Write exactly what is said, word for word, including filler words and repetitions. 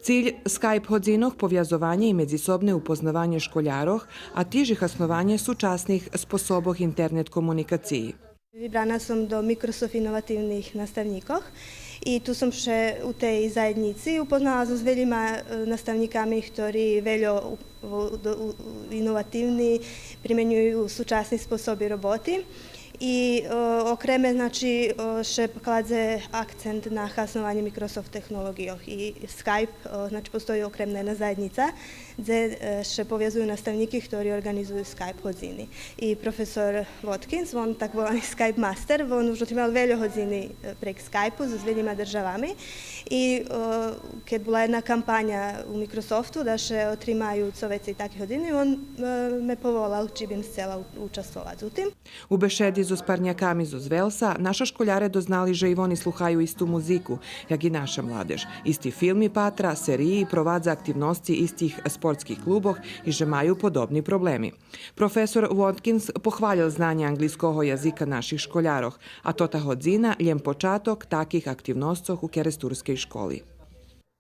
Циль скайп годзинох повязованє и медзисобне упознаванє школярох, а тиж и хаснованє сучасних способох интернет комуникациї. Вибрана сом до Microsoft иновативних наставнїкох и ту сом ше у тей заєднїци упознала зоз велїма, е, наставнїками хтори вельо у-, у-, до-, у-, у-, иновативни, применюю сучасни способи роботи. И, е, окреме, значи, е, ше кладзе акцент на хаснованє Microsoft технолоґийох и скайп, е, значи, постої окремна єдна заєднїца, дзе, е, ше повязую наставнїки хтори орґанизую скайп годзини. И професор Воткинс, вон так волани скайп мастер, вон уж отримал вельо годзини, е, прейґ скайпу зоз велїма державами. И, е, кед була єдна кампаня у Microsoftu да ше отримаю цо вецей таки годзини, вон, е, ме поволал чи бим сцела у-, участвовац у тим. У бешеди зоз парняками зоз Велса наша школяре дознали же и вони слухаю исту музику, як и наша младеж. Исти филми патра, сериї, провадза активносци истих спортских клубох и же маю подобни проблеми. Професор Воткинс похвалєл знанє анґлийского язика наших школярох, а тота годзина лєм початок таких активносцох у керестурскей школи.